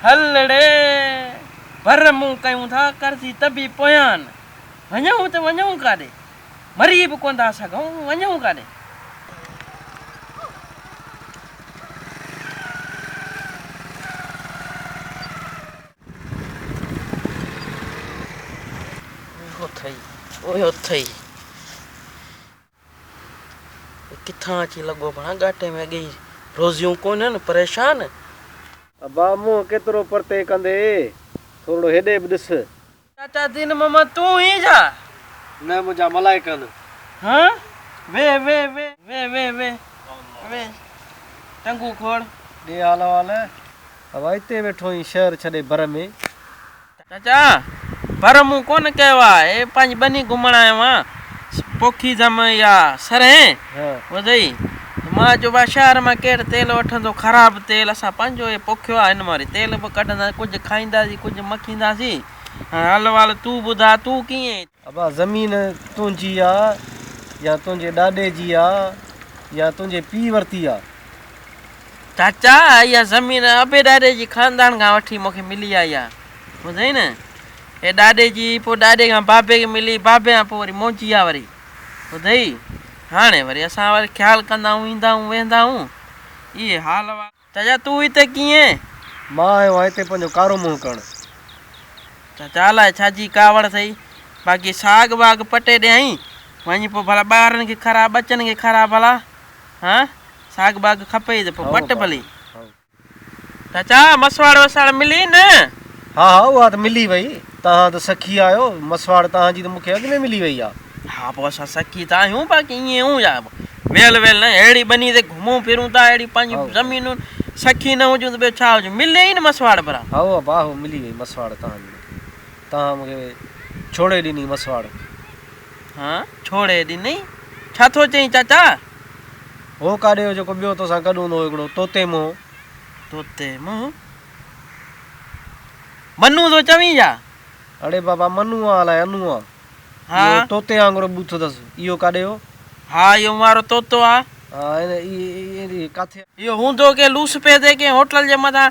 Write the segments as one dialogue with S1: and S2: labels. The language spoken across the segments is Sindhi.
S1: هل ڙي ڀر مون ڪيون ٿا قرضي ته به پويان وڃون ته وڃون ڪاڏي مري به ڪونه ٿا سگهون وڃون ڪاڏي. اهو اٿئي اهو اٿئي. ڪٿان اچي لڳو ڀڻا ڳاٽي ۾ اڳي ئي روزيون ڪونهن پريشان.
S2: ابا منهن ڪيترو پرتي ڪندي ٿورڙو هيڏي به ڏس.
S1: چاچا دين محمد تون هين ڇا؟
S2: نه منهنجا ملائڪ آهن.
S1: ها ويهه ويهه ويهه ويهه ويهه ويهه ويهه ٽنگون کوڙ.
S2: ڏي حال احوال. ابا اتي ويٺو آهين شهر ڇڏي بر ۾.
S1: چاچا، پر مون ڪونه ڪيو آ، هي پنهنجي ٻني گهمڻ آيو آهيان، پوکي اٿم اها سرهين، ٻڌئي، ته مان چيو ڀاء شهر مان ڪير تيل وٺندو، خراب تيل، اسان پنهنجو هي پوکيو آ، هن مان وري تيل به ڪڍنداسين، ڪجهه کائينداسين، ڪجهه مکينداسين، هاڻي حال احوال تون ٻڌاء، تون ڪيئن؟
S2: ابا زمين تنهنجي آ يا تنهنجي ڏاڏي جي آ يا تنهنجي پيء ورتي آ؟
S1: چاچا اها زمين ابي ڏاڏي جي خاندان کان وٺي مون کي ملي آئي آ ٻڌئي نه هي ڏاڏي جي پوء ڏاڏي کان بابي کي ملي بابي کان پوء وري منهنجي آ وري ٻڌئي هاڻي وري اسان وري خيال ڪندا آهيون ايندا آهيون ويهندا آهيون اهي حال احوال. چاچا تون هتي ڪيئن؟
S2: مان آيو آهيان هتي پنهنجو ڪارو منهن ڪرڻ.
S1: چاچا الائي ڇا جي ڪاوڙ اٿئي باقي ساڳ واڳ پٽي ڏيائين وڃي پوء ڀلا ٻارن کي کاراء ٻچن کي کاراء ڀلا ها ساڳ ٻاڳ کپئي ته پوء پٽ ڀلي. چاچا مسواڙ وسواڙ ملي نه؟
S2: ها ها اها ته ملي وئي. توهان ته سکي آهيو، مسواڙ توهان جي ته مون کي اڳ ۾ ملي وئي آ.
S1: ها پوء اسان سکي ته آهيون باقي ائين هون يا ويل ويل نه اهڙي ٻني تي گهمون ڦرون ٿا اهڙي پنهنجي زمينون سکي نه هجون ته ٻيو ڇا هجون ملي ئي نه مسواڙ ڀلا.
S2: هائو ابا هو ملي وئي مسواڙ توهان جي مون کي. توهان مون کي ڇوڙي ڏني مسواڙ.
S1: ها ڇوڙي ڏني؟ ڇا ٿو چئين چاچا؟
S2: هو ڪاڏي ويو جيڪو ٻيو توسان گڏ هوندو هو هڪڙو طوطي منهن.
S1: طوطي منهن؟ منو ٿو چوين ڇا؟
S2: اڙي بابا منو آ الائي انو آ.
S1: ها.
S2: اهو طوطي وانگر ٻوٿ اٿس. اهو ڪاڏي ويو؟
S1: ها اهو مون وارو طوطو آ.
S2: ها اهي ڪاٿي آ؟
S1: اهو هوندو ڪنهن لوس پي تي ڪنهن هوٽل جي مٿان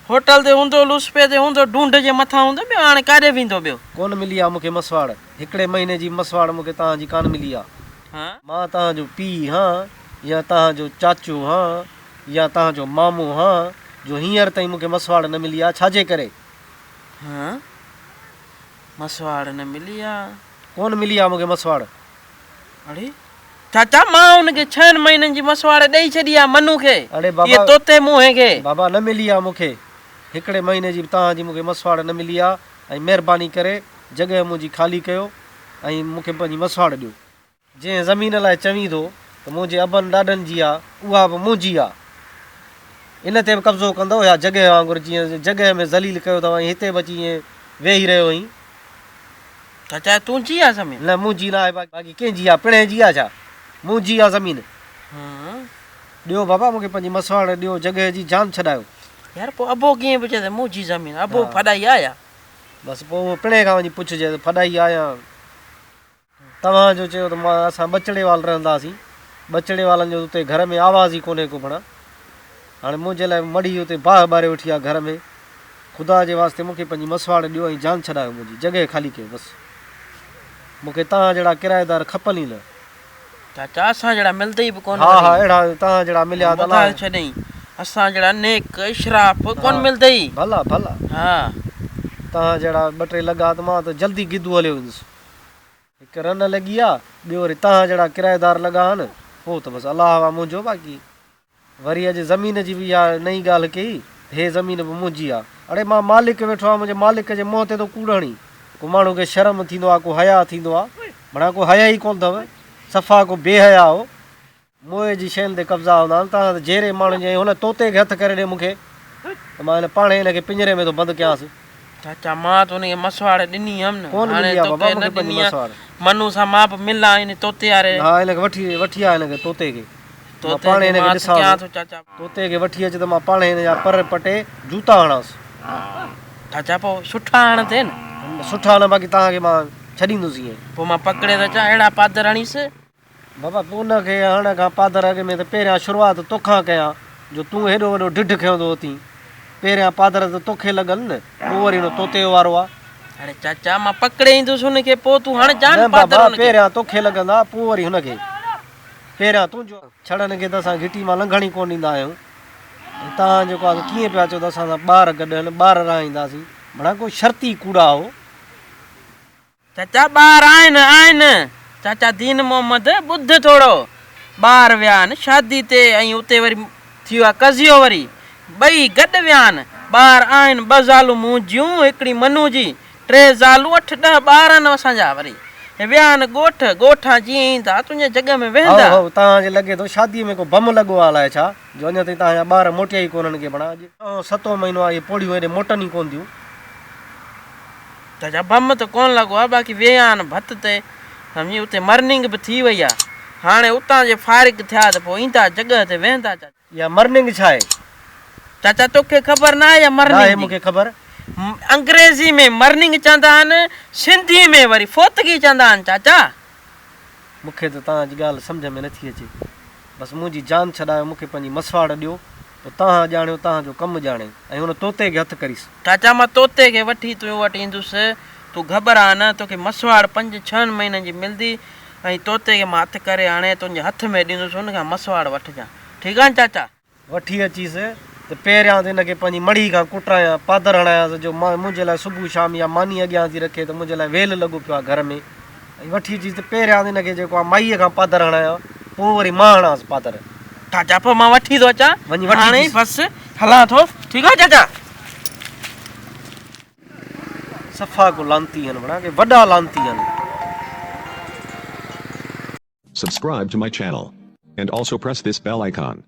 S1: هوٽل تي هوندو لوس پي تي هوندو ڍونڍ جي مٿان هوندو ٻيو هاڻي ڪاڏي ويندو ٻيو.
S2: ڪونه ملي آ مون کي مسواڙ. هڪڙي مهيني جي مسواڙ مون کي توهان جي ڪانه ملي آ. مان توهان جو پيء هان يا توهان جو چاچو هان يا توهان جو مامو هان جو هينئر تائين مون کي مسواڙ نه ملي آ، ڇا جي ڪري؟
S1: هان، مسواڙ نه ملي آ.
S2: ڪونه ملي آ مون کي مسواڙ.
S1: اڙي چاچا مان ان کي ڇهن مهينن جي مسواڙ ڏئي ڇڏي آ منو کي.
S2: اڙي بابا.
S1: اهي طوطي منهين کي.
S2: بابا نه ملي آ مون کي. هڪڙي مهيني جي به توهان جي مون کي مسواڙ نه ملي آ ۽ مهرباني ڪري جڳهه منهنجي خالي ڪيو ۽ مون کي پنهنجي مسواڙ ڏيو. جنهن زمين لاء چوين ٿو ته منهنجي ابن ڏاڏن جي آ، اها به منهنجي آ. ان تي به قبضو ڪندؤ يا جڳهه وانگر جيئن جڳهه ۾ ذليل ڪيو اٿو ۽ هتي به اچي ائين ويهي رهيو آهين؟
S1: چاچا تنهنجي آ زمين؟
S2: نه منهنجي نه آهي باقي ڪنهن جي آ؟ پڻهين جي آ ڇا؟ منهنجي آ زمين. ڏيو بابا مون کي پنهنجي مسواڙ ڏيو جڳهه جي جان ڇڏايو.
S1: يار پوء ابو ڪيئن پڇي ته منهنجي زمين ابو ڦڏائي آ يا؟
S2: بس پوء اهو پڻهين کان وڃي پڇجي ته ڦڏائي آ يا توهان جو چيو ته مان اسان ٻچڙيوال رهنداسين. ٻچڙيوالن جو اتي گهر ۾ آواز ئي ڪونهي ڪو ڀڻا. هاڻي منهنجي لاء مڙهي اتي باهه ٻاري ويٺي آ گهر ۾. خدا جي واسطي مون کي پنهنجي مسواڙ ڏيو ۽ جان ڇڏايو منهنجي جڳهه خالي ڪيو بس. مون کي توهان جهڙا ڪرائيدار کپن ئي نه.
S1: چاچا اسان جهڙا ملدئي به ڪونه
S2: ها ها اهڙا توهان جهڙا مليا ته
S1: ٻڌائي ڇڏيئين اسان جهڙا نيڪ اشراف ڪونه ملدئي.
S2: ڀلا ڀلا.
S1: ها.
S2: توهان جهڙا ٻه ٽي لڳا ته مان ته جلدي گدو هليو ويندس. هڪ رن لڳي آ ٻيو وري توهان جهڙا ڪرائيدار لڳا آهن پوء ته بس الله آ منهنجو باقي. وري اڄ زمين جي به اها نئين ڳالهه ڪئي ته هي زمين به منهنجي آ. اڙي مان مالڪ ويٺو آهيان منهنجي مالڪ جي منهن تي ٿو ڪوڙ هڻين. ڪو ماڻهو کي شرم ٿيندو آ ڪو حياء ٿيندو آ. مڙان ڪو حياء ئي ڪونه اٿو. صفا ڪو بي حياء آهو. موئي جي شين تي قبضا هوندا آهن. توهان ته جيئري ماڻهن جي ۽ هن طوطي کي هٿ ڪري ڏي مون کي ته مان هن پاڻهي هن کي پڃري ۾ ٿو بند ڪيانس.
S1: چاچا مان ته هن کي مسواڙ ڏني هيم نه.
S2: ڪونه
S1: هاڻي
S2: ملي آ بابا
S1: توکي
S2: مون
S1: نه
S2: کي پنهنجي
S1: ڏني آ.
S2: مسواڙ.
S1: منو سان مان به ملان ان طوطي واري.
S2: ها هن کي وٺي وٺي آ هن کي طوطي کي. مان
S1: طوطي
S2: پاڻهي
S1: کي
S2: هن کي
S1: مان هٿ
S2: ڏسان
S1: ڪيان
S2: ٿو.
S1: ٿو چاچا.
S2: طوطي کي وٺي اچ ته مان پاڻهي هن جا پر پٽي جوتا هڻانس.
S1: چاچا پوء سٺا هڻندين؟
S2: سٺا نه باقي توهان کي مان ڇڏيندس ائين.
S1: پوء مان پڪڙي ٿو اچان اهڙا پادر هڻيس.
S2: بابا تون ان کي هڻڻ کان پادر اڳ ۾ ته پهريان شروعات توکان ڪيان جو تون هيڏو وڏو ڍڍ کنيو ٿو اٿين. پهريان پادر ته توکي لڳن نه، پوء وري هن طوطي جو وارو آ.
S1: اڙي چاچا مان پڪڙي ايندس هن کي، پوء تون هڻجان
S2: نه
S1: پادر
S2: بابا
S1: هن کي.
S2: پهريان توکي لڳندا، پوء وري هن کي. پهريان تنهنجو. ڇڙن کي ته اسان گهٽي مان لنگهڻ ئي ڪونه ڏيندا آهيون ۽ توهان جيڪو آ سو ڪيئن پيا چئو ته اسان سان ٻار گڏ آهن، ٻار رهائينداسين. ڀڻا ڪو شرطي ڪوڙا هو.
S1: چاچا ٻار آهن آهن. چاچا دين محمد ٻڌ ٿورو. ٻار ويا آهن شادي تي ۽ اتي وري ٿيو آهي قضيو وري ٻئي گڏ ويا آهن. ٻار آهن ٻه زالون منهنجيون هڪڙي منو جي ٽي زالون اٺ ڏهه ٻار آهن اسان جا وري ويا آهن ڳوٺ ڳوٺان جيئن ايندا تنهنجي جڳهه ۾ ويهندا.
S2: هائو هائو توهان کي لڳي ٿو شادي ۾ ڪو بم لڳو آهي الائي ڇا جو اڃا تائين توهان جا ٻار موٽيا ئي ڪونهن ڪي بڻا اڄ ڇهون ستون مهينو آهي اهي پوڙهيون هيڏي موٽن ئي ڪونه ٿيون.
S1: چاچا بم ته ڪونه لڳو آهي باقي ويا آهن ڀت تي سمجهي اتي مرننگ به ٿي وئي آهي هاڻي اتان جي فارغ ٿيا ته پوء ايندا جڳهه تي ويهندا چاچا.
S2: اها مرننگ ڇا آهي؟
S1: چاچا توکي خبر نه آهي اها مرننگ
S2: ناهي
S1: جي؟
S2: مونکي خبر.
S1: انگريزي ۾ مرننگ چوندا آهن سنڌي ۾ وري فوتگي چوندا آهن چاچا.
S2: مونکي ته توهان جي ڳالهه سمجهه ۾ نٿي اچي. بس منهنجي جان ڇڏايو مونکي پنهنجي مسواڙ ڏيو پوء توهان ڄاڻيو توهان جو ڪم ڄاڻي ۽ ان طوطي کي هٿ ڪريس.
S1: چاچا مان طوطي کي وٺي تو وٽ ايندس تون گهٻراء نه توکي مسواڙ پنج ڇهن مهينن جي ملندي ۽ طوطي کي مان هٿ ڪري آڻي تنهنجي هٿ ۾ ڏيندس ان کان مسواڙ وٺجان ٺيڪ آ نه چاچا.
S2: وٺي اچيس ته پهريان ته ان کي پنهنجي مڙهي کان ڪٽرايان پادر هڻايانس جو منهنجي لاء صبح شام اها ماني اڳيان ٿي رکي ته منهنجي لاء ويل لڳو پيو آهي گهر ۾ ۽ وٺي اچيس ته پهريان ته ان کي جيڪو آهي مائيء کان پادر هڻايان پوء وري مان هڻانس پادر.
S1: چاچا پوء مان وٺي ٿو اچان
S2: وڃي وٺي
S1: هاڻي
S2: اچيس.
S1: بس هلان ٿو ٺيڪ آ چاچا.
S2: صفا ڪو لعنتي هن بڻا ڪي وڏا لعنتي هن.
S3: Subscribe to my channel. And also press this bell icon.